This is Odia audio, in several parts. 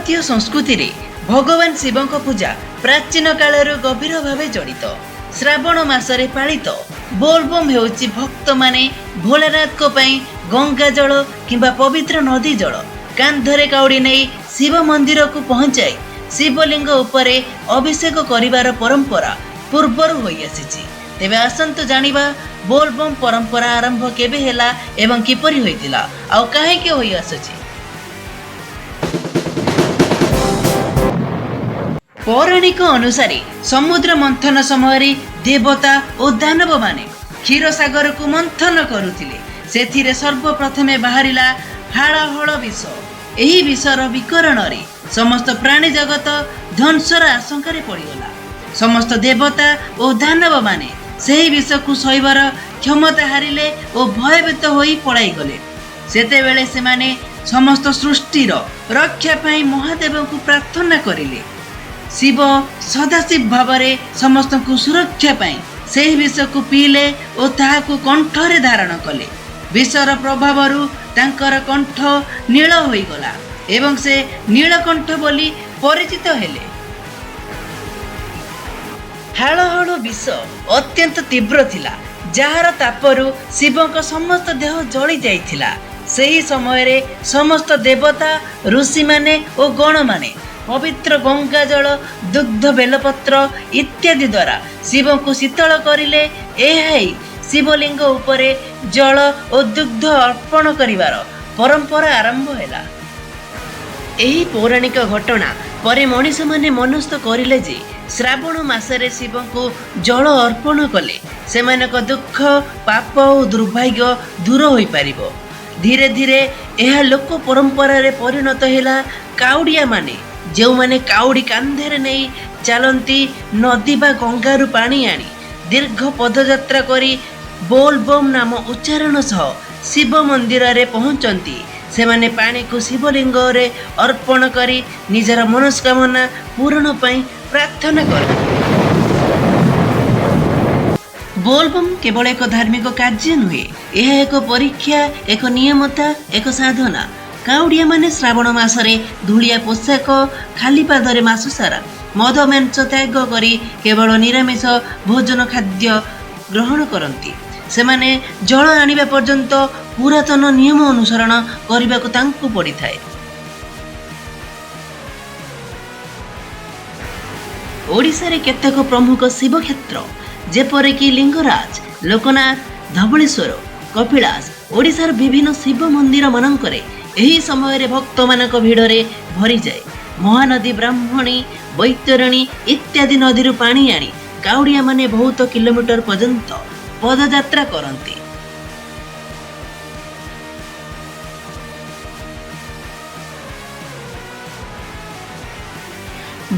ଭାରତୀୟ ସଂସ୍କୃତିରେ ଭଗବାନ ଶିବଙ୍କ ପୂଜା ପ୍ରାଚୀନ କାଳରୁ ଗଭୀର ଭାବେ ଜଡ଼ିତ। ଶ୍ରାବଣ ମାସରେ ପାଳିତ ବୋଲବମ୍ ହେଉଛି ଭକ୍ତମାନେ ଭୋଳାନାଥଙ୍କ ପାଇଁ ଗଙ୍ଗା ଜଳ କିମ୍ବା ପବିତ୍ର ନଦୀ ଜଳ କାନ୍ଧରେ କାଉଡ଼ି ନେଇ ଶିବ ମନ୍ଦିରକୁ ପହଞ୍ଚାଇ ଶିବଲିଙ୍ଗ ଉପରେ ଅଭିଷେକ କରିବାର ପରମ୍ପରା ପୂର୍ବରୁ ହୋଇଆସିଛି। ତେବେ ଆସନ୍ତୁ ଜାଣିବା ବୋଲବମ୍ ପରମ୍ପରା ଆରମ୍ଭ କେବେ ହେଲା ଏବଂ କିପରି ହୋଇଥିଲା, ଆଉ କାହିଁକି ହୋଇଆସୁଛି। ପୌରାଣିକ ଅନୁସାରେ ସମୁଦ୍ର ମନ୍ଥନ ସମୟରେ ଦେବତା ଓ ଦାନବମାନେ କ୍ଷୀରସାଗରକୁ ମନ୍ଥନ କରୁଥିଲେ। ସେଥିରେ ସର୍ବପ୍ରଥମେ ବାହାରିଲା ହାଳାହଳ ବିଷ। ଏହି ବିଷର ବିକରଣରେ ସମସ୍ତ ପ୍ରାଣୀ ଜଗତ ଧ୍ୱଂସର ଆଶଙ୍କାରେ ପଡ଼ିଗଲା। ସମସ୍ତ ଦେବତା ଓ ଦାନବମାନେ ସେହି ବିଷକୁ ସହିବାର କ୍ଷମତା ହାରିଲେ ଓ ଭୟଭୀତ ହୋଇ ପଳାଇଗଲେ। ସେତେବେଳେ ସେମାନେ ସମସ୍ତ ସୃଷ୍ଟିର ରକ୍ଷା ପାଇଁ ମହାଦେବଙ୍କୁ ପ୍ରାର୍ଥନା କରିଲେ। ଶିବ ସଦାଶିବ ଭାବରେ ସମସ୍ତଙ୍କୁ ସୁରକ୍ଷା ପାଇଁ ସେହି ବିଷକୁ ପିଇଲେ ଓ ତାହାକୁ କଣ୍ଠରେ ଧାରଣ କଲେ। ବିଷର ପ୍ରଭାବରୁ ତାଙ୍କର କଣ୍ଠ ନୀଳ ହୋଇଗଲା ଏବଂ ସେ ନୀଳକଣ୍ଠ ବୋଲି ପରିଚିତ ହେଲେ। ହାଳହଳ ବିଷ ଅତ୍ୟନ୍ତ ତୀବ୍ର ଥିଲା, ଯାହାର ତାପରୁ ଶିବଙ୍କ ସମସ୍ତ ଦେହ ଜଳି ଯାଇଥିଲା। ସେହି ସମୟରେ ସମସ୍ତ ଦେବତା, ଋଷିମାନେ ଓ ଗଣମାନେ ପବିତ୍ର ଗଙ୍ଗା ଜଳ, ଦୁଗ୍ଧ, ବେଲପତ୍ର ଇତ୍ୟାଦି ଦ୍ୱାରା ଶିବଙ୍କୁ ଶୀତଳ କରିଲେ। ଏହା ହିଁ ଶିବଲିଙ୍ଗ ଉପରେ ଜଳ ଓ ଦୁଗ୍ଧ ଅର୍ପଣ କରିବାର ପରମ୍ପରା ଆରମ୍ଭ ହେଲା। ଏହି ପୌରାଣିକ ଘଟଣା ପରେ ମଣିଷମାନେ ମନସ୍ଥ କରିଲେ ଯେ ଶ୍ରାବଣ ମାସରେ ଶିବଙ୍କୁ ଜଳ ଅର୍ପଣ କଲେ ସେମାନଙ୍କ ଦୁଃଖ, ପାପ ଓ ଦୁର୍ଭାଗ୍ୟ ଦୂର ହୋଇପାରିବ। ଧୀରେ ଧୀରେ ଏହା ଲୋକ ପରମ୍ପରାରେ ପରିଣତ ହେଲା। କାଉଡ଼ିଆମାନେ, ଯେଉଁମାନେ କାଉଡ଼ି କାନ୍ଧରେ ନେଇ ଚାଲନ୍ତି, ନଦୀ ବା ଗଙ୍ଗାରୁ ପାଣି ଆଣି ଦୀର୍ଘ ପଦଯାତ୍ରା କରି ବୋଲ ବମ୍ ନାମ ଉଚ୍ଚାରଣ ସହ ଶିବ ମନ୍ଦିରରେ ପହଞ୍ଚନ୍ତି। ସେମାନେ ପାଣିକୁ ଶିବଲିଙ୍ଗରେ ଅର୍ପଣ କରି ନିଜର ମନସ୍କାମନା ପୂରଣ ପାଇଁ ପ୍ରାର୍ଥନା କରନ୍ତି। ବୋଲବମ୍ କେବଳ ଏକ ଧାର୍ମିକ କାର୍ଯ୍ୟ ନୁହେଁ, ଏହା ଏକ ପରୀକ୍ଷା, ଏକ ନିୟମତା, ଏକ ସାଧନା। କାଉଡ଼ିଆମାନେ ଶ୍ରାବଣ ମାସରେ ଧୂଳିଆ ପୋଷାକ, ଖାଲି ପାଦରେ ମାସ ସାରା ମଦ ମାଂସ ତ୍ୟାଗ କରି କେବଳ ନିରାମିଷ ଭୋଜନ ଖାଦ୍ୟ ଗ୍ରହଣ କରନ୍ତି। ସେମାନେ ଜଳ ଆଣିବା ପର୍ଯ୍ୟନ୍ତ ପୁରାତନ ନିୟମ ଅନୁସରଣ କରିବାକୁ ତାଙ୍କୁ ପଡ଼ିଥାଏ। ଓଡ଼ିଶାରେ କେତେକ ପ୍ରମୁଖ ଶିବକ୍ଷେତ୍ର ଯେପରିକି ଲିଙ୍ଗରାଜ, ଲୋକନାଥ, ଧବଳେଶ୍ୱର, କପିଳାସ, ଓଡ଼ିଶାର ବିଭିନ୍ନ ଶିବ ମନ୍ଦିରମାନଙ୍କରେ ଏହି ସମୟରେ ଭକ୍ତମାନଙ୍କ ଭିଡ଼ରେ ଭରିଯାଏ। ମହାନଦୀ, ବ୍ରାହ୍ମଣୀ, ବୈତରଣୀ ଇତ୍ୟାଦି ନଦୀରୁ ପାଣି ଆଣି କାଉଡ଼ିଆମାନେ ବହୁତ କିଲୋମିଟର ପର୍ଯ୍ୟନ୍ତ ପଦଯାତ୍ରା କରନ୍ତି।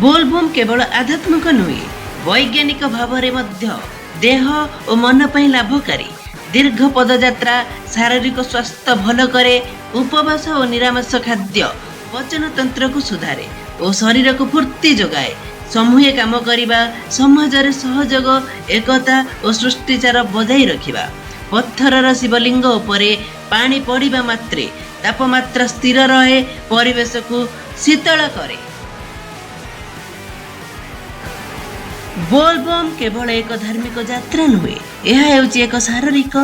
ବୋଲବମ୍ କେବଳ ଆଧ୍ୟାତ୍ମିକ ନୁହେଁ, ବୈଜ୍ଞାନିକ ଭାବରେ ମଧ୍ୟ ଦେହ ଓ ମନ ପାଇଁ ଲାଭକାରୀ। ଦୀର୍ଘ ପଦଯାତ୍ରା ଶାରୀରିକ ସ୍ୱାସ୍ଥ୍ୟ ଭଲ କରେ। ଉପବାସ ଓ ନିରାମିଷ ଖାଦ୍ୟ ପଚନତନ୍ତ୍ରକୁ ସୁଧାରେ ଓ ଶରୀରକୁ ଫୁର୍ତ୍ତି ଯୋଗାଏ। ସମୂହେ କାମ କରିବା ସମାଜରେ ସହଯୋଗ, ଏକତା ଓ ସୃଷ୍ଟିଚାର ବଜାଇ ରଖିବା। ପଥରର ଶିବଲିଙ୍ଗ ଉପରେ ପାଣି ପଡ଼ିବା ମାତ୍ରେ ତାପମାତ୍ରା ସ୍ଥିର ରହେ, ପରିବେଶକୁ ଶୀତଳ କରେ। ବୋଲବମ୍ କେବଳ ଏକ ଧାର୍ମିକ ଯାତ୍ରା ନୁହେଁ, ଏହା ହେଉଛି ଏକ ଶାରୀରିକ,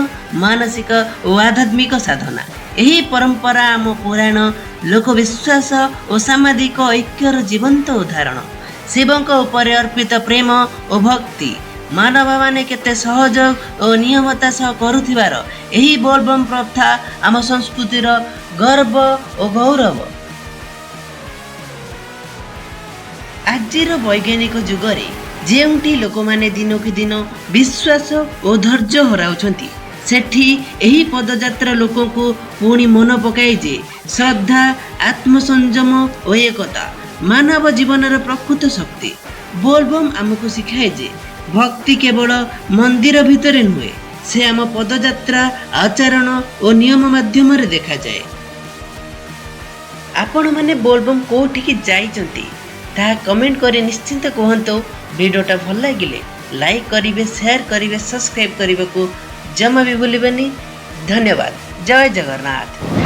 ମାନସିକ ଓ ଆଧ୍ୟାତ୍ମିକ ସାଧନା। ଏହି ପରମ୍ପରା ଆମ ପୁରାଣ, ଲୋକବିଶ୍ୱାସ ଓ ସାମାଜିକ ଐକ୍ୟର ଜୀବନ୍ତ ଉଦାହରଣ। ଶିବଙ୍କ ଉପରେ ଅର୍ପିତ ପ୍ରେମ ଓ ଭକ୍ତି ମାନବମାନେ କେତେ ସହଯୋଗ ଓ ନିୟମତା ସହ କରୁଥିବାର ଏହି ବୋଲବମ୍ ପ୍ରଥା ଆମ ସଂସ୍କୃତିର ଗର୍ବ ଓ ଗୌରବ। ଆଜିର ବୈଜ୍ଞାନିକ ଯୁଗରେ ଯେଉଁଠି ଲୋକମାନେ ଦିନକୁ ଦିନ ବିଶ୍ୱାସ ଓ ଧୈର୍ଯ୍ୟ ହରାଉଛନ୍ତି, ସେଠି ଏହି ପଦଯାତ୍ରା ଲୋକଙ୍କୁ ପୁଣି ମନ ପକାଏ ଯେ ଶ୍ରଦ୍ଧା, ଆତ୍ମସଂଯମ ଓ ଏକତା ମାନବ ଜୀବନର ପ୍ରକୃତ ଶକ୍ତି। ବୋଲବମ୍ ଆମକୁ ଶିଖାଏ ଯେ ଭକ୍ତି କେବଳ ମନ୍ଦିର ଭିତରେ ନୁହେଁ, ସେ ଆମ ପଦଯାତ୍ରା, ଆଚରଣ ଓ ନିୟମ ମାଧ୍ୟମରେ ଦେଖାଯାଏ। ଆପଣମାନେ ବୋଲବମ୍ କେଉଁଠିକି ଯାଇଛନ୍ତି, ତାହା କମେଣ୍ଟ କରି ନିଶ୍ଚିନ୍ତ କୁହନ୍ତୁ। ଭିଡ଼ିଓଟା ଭଲ ଲାଗିଲେ ଲାଇକ୍ କରିବେ, ସେୟାର କରିବେ, ସବସ୍କ୍ରାଇବ୍ କରିବାକୁ ଜମା ବି ଭୁଲିବେନି। ଧନ୍ୟବାଦ। ଜୟ ଜଗନ୍ନାଥ।